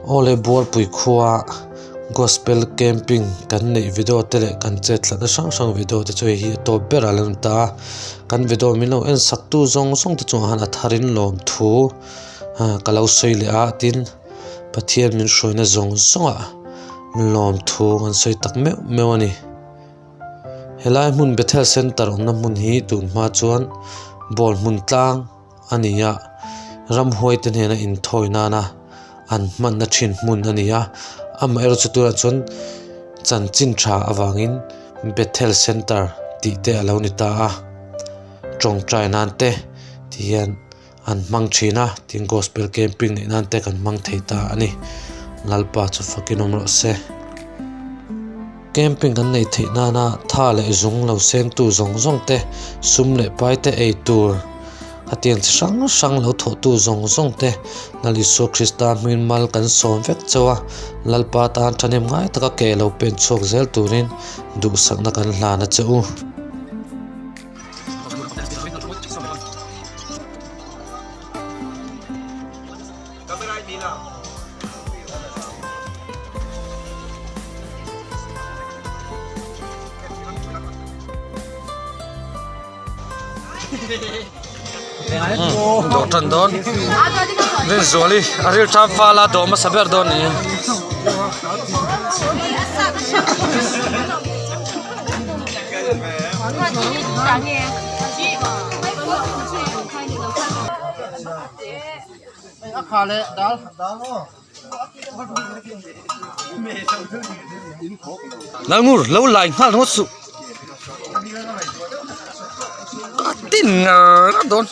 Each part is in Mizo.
Aw le Bualpui khua Gospel Camping kan neih video te leh kan chet tlatna hrang hrang video te chu hei hi a tawp ber a lo ni ta a, kan video min lo en sak tu zawng zawng te chungah khan a tharin lawmthu ka lo sawi leh a tin Pathian min hruaina zawng zawngah lawmthu kan sawi tak meuh meuh a ni. Helai hmun Bethel Centre awmna hmun hi tun hma chuan ball hmun tlang a ni a, ramhuai te hnena inthawi nana an hmanna thin hmun a ni a, amaherawhchu chu tunah chuan chanchin tha avangin Bethel Centre tih te a lo ni ta a, tawngtai nan te ti hian. An hmang thin a, tin gospel camping neih nan te kan hmang thei ta a ni. Lalpa chu fakin awm rawh se. Camping kan neih theih nana tha leh zung lo sengtu zawng zawng te, sum leh pai te ei tur, khatiang chi hrang hrang lo thawhtu zawng zawng te Lal Isua Krista hmingin mal kan sawm vek chauh a, Lalpa tan thahnem ngai taka ke lo pen chhuak zel turin duhsakna kan hlan a che u. Dawh tan dawn Rinzuali a ril ṭam fal a dawh hmasa ber dawn niin. Lalngur lo lai nghal ringawt suh a tin ngar ngar dawn.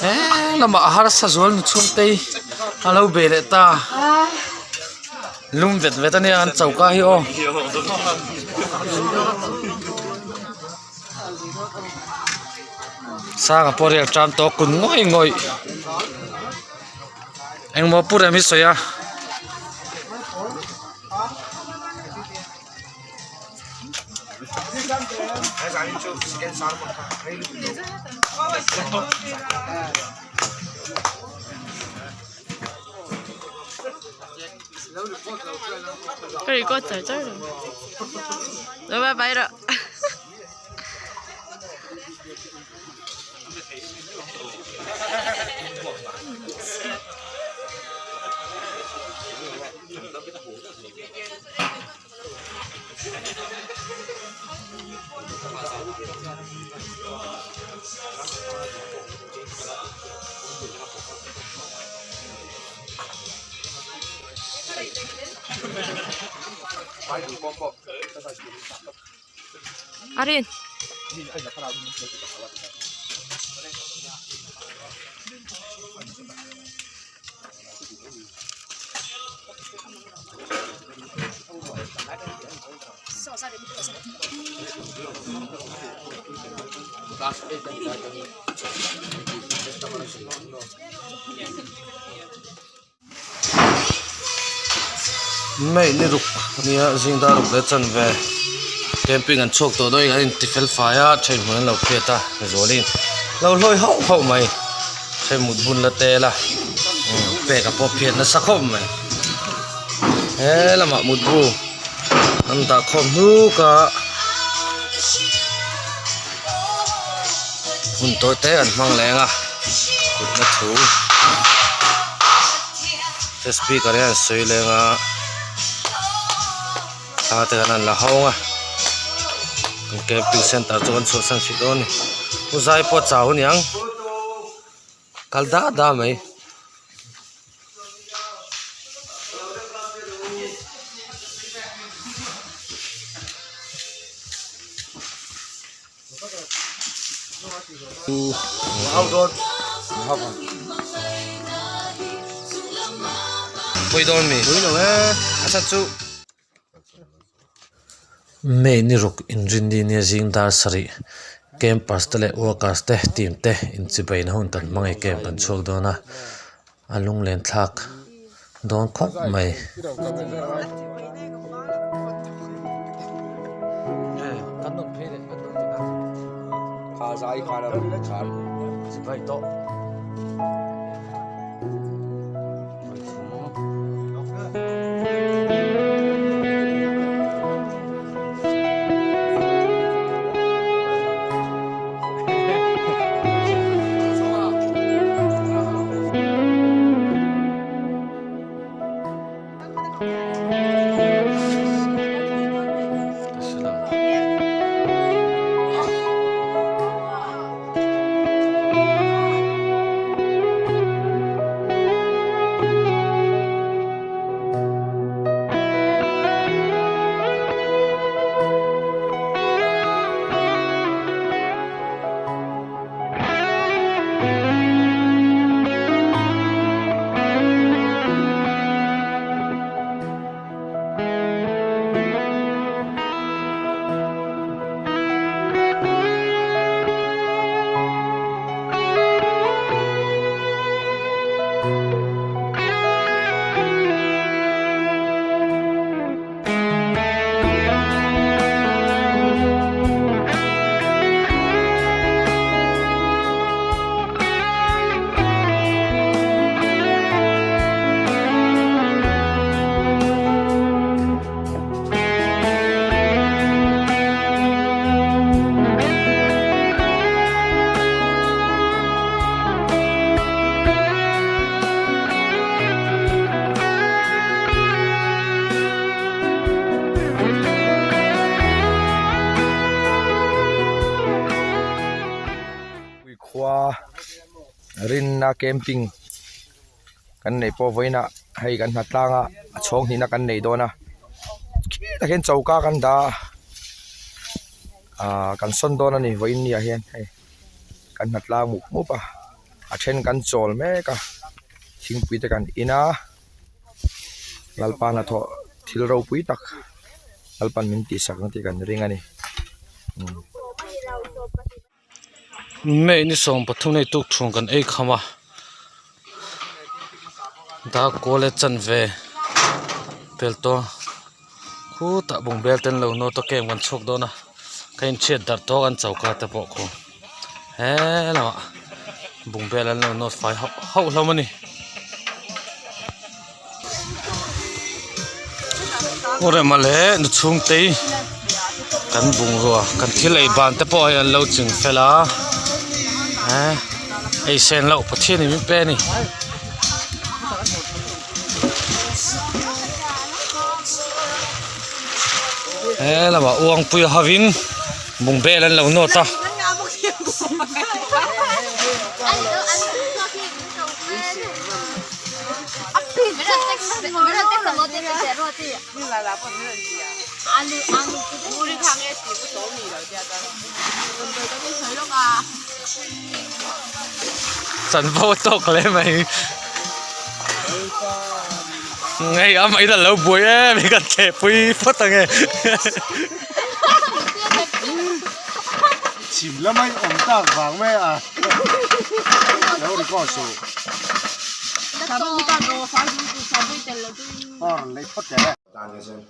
He lamah a harsa zual nu chhungte a lo be leh ta lum vet vet ania an choka hi aw. Sanga pawh riak tan tawh kun ngawih ngawih engmaw pu rem hi sawi a. Ka record char char lo lo bye bye rawh. Arin. May ni ruk ania zing dar ruk leh chanve camping an chhuak tawh dawn an inti fel fai a then hmun an lo phiat a zualin lo hlawi hauh hauh mai then mut bun la tel a pek a pawh phiat nasa khawp mai he lamah mut bu an dah khawm hnuk a hun tawi te an hmang leng a kutna thu te speaker hian an sawi leng a thla te khan an la hawng a an camping center chu an chhuahsan hrih dawn a ni u zai pawh a chau aniang kal da da mai. Pui dawn mi pui lo e a chhan chu May ni ruk inrinni nia zing dar sarih campers te leh workers te team te inchibai na hun kan hmang e camp an chhuak dawn a a lunglen thlak dawn khawp mai. Chibai tawh. Khua rinna camping kan neih pawh vawiinah hei kan hna tlang a a chhawng hnihna kan nei dawn a khitah khian choka kan dah a ahh kan sawn dawn a ni vawiin ni ah hian hei kan hna tlang mup mup a a then kan chawl mek a thingpui te kan in a Lalpa hnathawh thil ropui tak Lalpa'n min tihsak ang tih kan ring a ni. May ni 13 hei tuk thung kan ei kham a dark kawl e chanve pel tawh khutah bungbel te an lo nawt a camp kan chhuak dawn a ka inchhiat darh tawh an choka te pawh khu he lamah bungbel an lo nawt fai hauh hauh hlawm a ni. Aw rem a le nu chhungtei kan bungrua kan thil ei ban te pawh hei an lo ching fel a eh ei sen loh Pathian in min pe a ni. He lamah uangpui ho in bungbel an lo nawt a. Chanvo tawk hle mai ngei a mai lo buai em hi kan thleh pui phawt ang e. Chhim lama in awm tak vang mai a lo record suh. Aw rawn lei phawt teh e. Tan ka chuan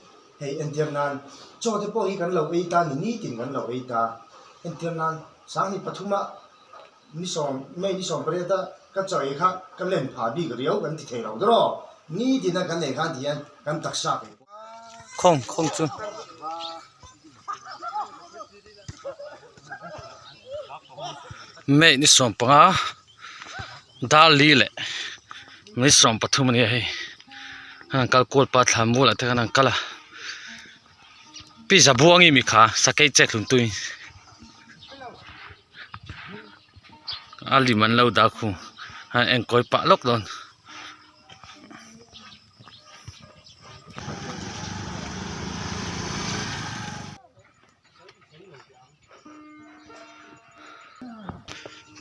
hei entir nan chaw te pawh hi kan lo ei ta ni nitin kan lo ei ta entir nan sanghnih pathuma ni sawm May ni 18 a ka chaw ei kha ka len phah bik riau kan ti thei lo dawr nitin a kan ei khan ti hian kan taksa kei pawh. Khawng khawng chu. May ni 15 dar li leh ni 13 a ni a hei an kal kual pa thla mual ah te khan an kal a pi zabuangi mi kha sakei chet hlun tui a lim an lo dah khu a enkawi pah lawk dawn.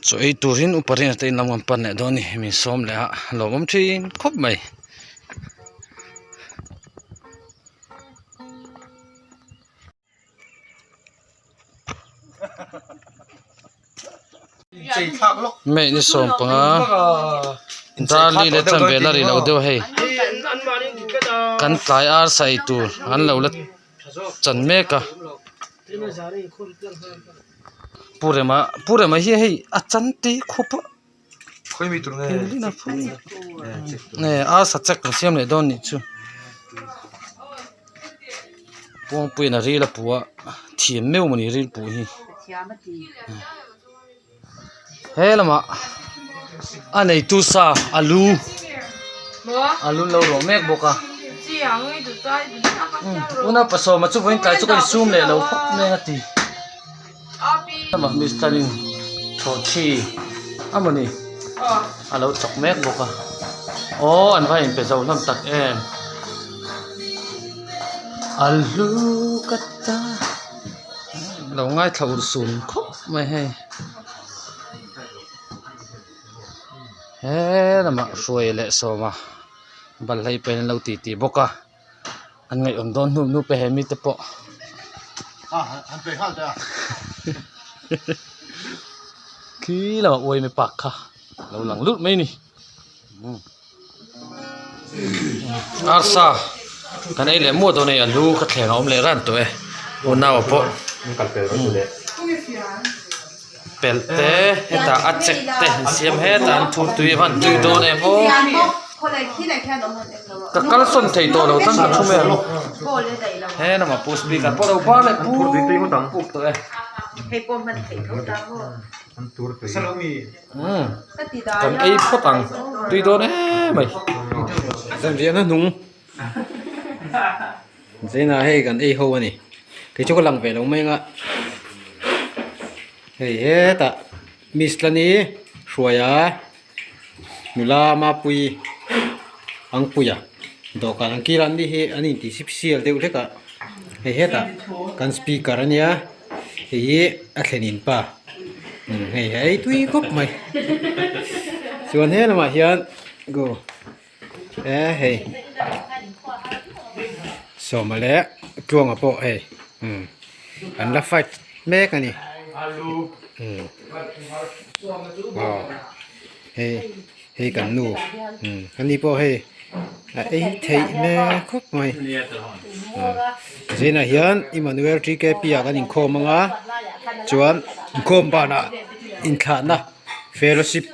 Chaw ei turin upa rinah te in lam kan pan leh dawn a ni min sawm leh a lawmawm thin khawp mai. May ni 15 dar li leh chanve la ri lo deuh hei kan tlai arsa ei tur an lo la chan mek a. Pu Rema Pu Rema hi hei a chan tei khawp a arsa chek an siam leh dawn nih chu Puangpuiin a ril a pu a thiam meuh mawni ril puh hi he lamah a neitu sa alu alu an lo rawh mek bawk a tuna pasawma chu vawiin tlai chu ka insum leh lo khawp mai a ti lamah mister in chhawhchhi a mawni a lo chawk mek bawk a aw an va inpe zo hlawm tak em alu ka ta. Lo ngaithla ur sun khawp mai hei he lamah hruai leh sawma balhlai pawhin an lo ti ti bawk a an ngaihawm dawn hnu hnu pawh he mite pawh khi lamah uaime park kha a lo lang lut mai a ni. Arsa kan ei leh muah dawn a ni a lu ka thleng a awm leh ran tawh e unau ah pawh pelh te hetah a chek te an siam hetah an thur tui a van tui dawn em aw ka kal sawn thei tawh lo tan ka thu mai ang he lamah pawh speaker pawh a lo bar leh puk tawh e. Kan ei phawt ang tui dawn em mai. Zanriah na hnung Zaina hei kan ei ho a ni kei chu ka lang ve lo mai anga hei hetah miss Tlani Hruaia nula Mapuii Angpuia dawhkan ang kil a an ni hi an intih sip sial deuh hlek a hei hetah kan speaker a nia hei hi a thlen in pa hei a ei tui khawp mai chuan he lamah hian go e hei sawma leh tluanga pawh hei an la fight mek a ni aw hei hei kan nu ani pawh hei a ei theih mek khawp mai zinah hian Emmanuel TKP ah kan inkhawm ang a chuan inkhawm banah inthlahna fellowship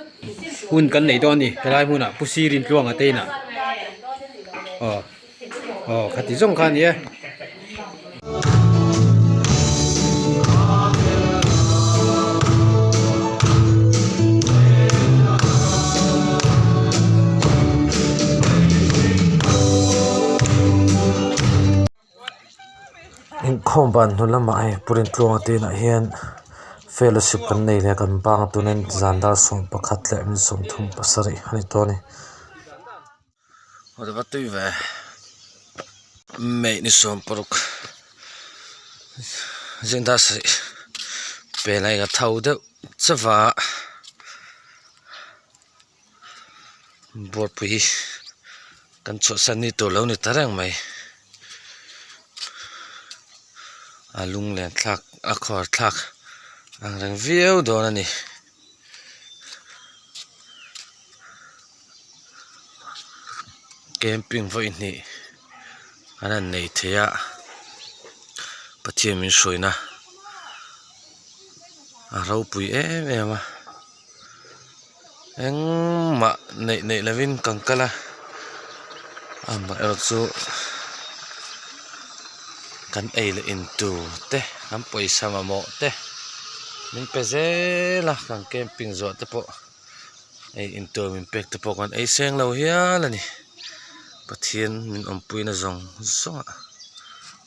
hun kan nei dawn a ni helai hmunah Pu Sirintluanga te inah aw aw khati zawng kha a ni e. Inkhawm ban hnu lamah hei Pu Rintluanga te inah hian fellowship kan nei leh a kan bang a tunin zan dar 11 leh min 37 a ni tawh a ni. Aw va tui ve May ni 16 zing dar sarih pen a inga tho deuh chauh a buarpui kan chhuahsan ni tur lo ni ta reng mai a lunglen thlak a khawr thlak ang reng viau dawn a ni. Camping vawi hnih an han nei thei a Pathian min hruaina a ropui em em a engmah neih neih lovin kan kal a amaherawhchu kan ei leh in tur te kan pawisa mamawh te min pe zel a kan camping zawh te pawh. Hei intur min pek te pawh kan ei seng lo hial a ni Pathian min awmpuina zawng zawng ah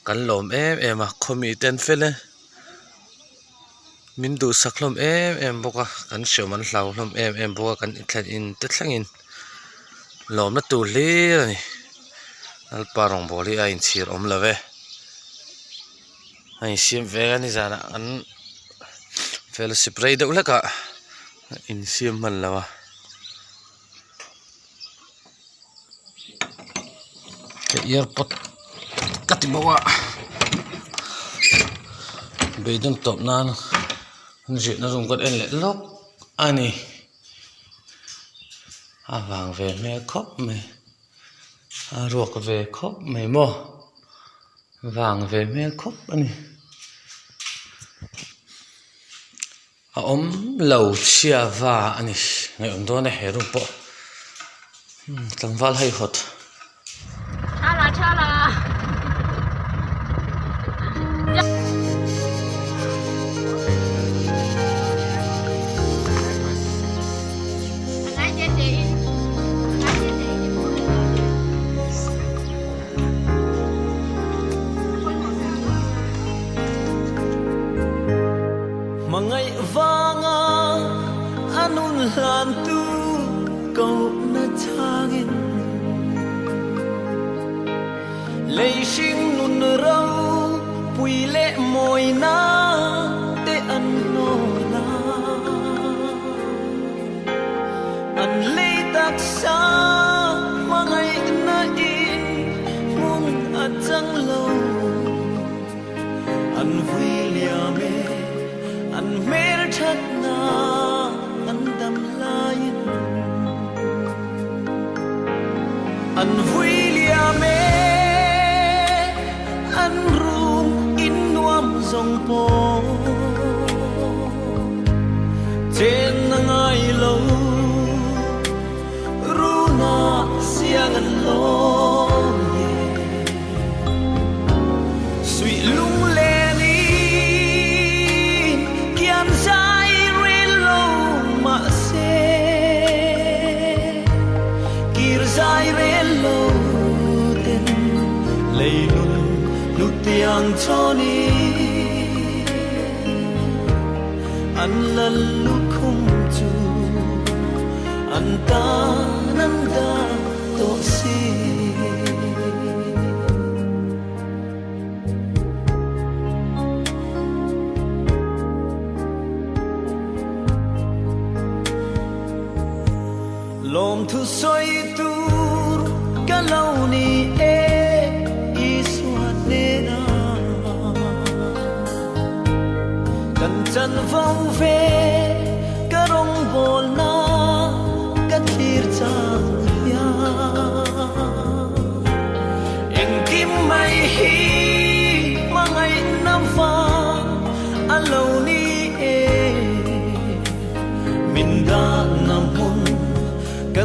kan lawm em em a khawmi te an fel e min duhsak hlawm em em bawk a kan hriam an hlau hlawm em em bawk a kan inthlen in te thlengin lawmna tur hlir a ni Lalpa rawngbawl hi a inchhir awm lo ve a insiam ve a nizanah an fellowship rei deuh hlek ah. Insiam hman lo a ka earpod ka ti bawk a beidawn tawp nan an zirna room kan en leh lawk a ni a vang ve hmel khawp mai a ruak ve khawp mai maw vang ve hmel khawp a ni. A awm lo chhia va a ni ngaihawm dawn e he room pawh tlangval hei hawt. Hmangaih vanga a nun hlantu kohna changin lei hring nun ro pui leh mawina te an hnawl a, an lei taksa hmangaihna in hmun a chang lo. An vui liam e, an hmel thatna an dam laiin. An vui liam e, an rum in nuam zawng pawh chen a ngai lo, runa siang an lawm e. Suih lunglen in kian zai rel lo mahse kir zai rel lo ten lei nun hnutiang chawn in an lal lukhum chu an tan an dah tawh si. Lawmthu sawi tur ka lo ni e Isua hnena kan chanvo ve ka rawngbawlna ka thlir chang hian engkim mai hi hmangaihna vang a lo ni e min dahna hmun ka.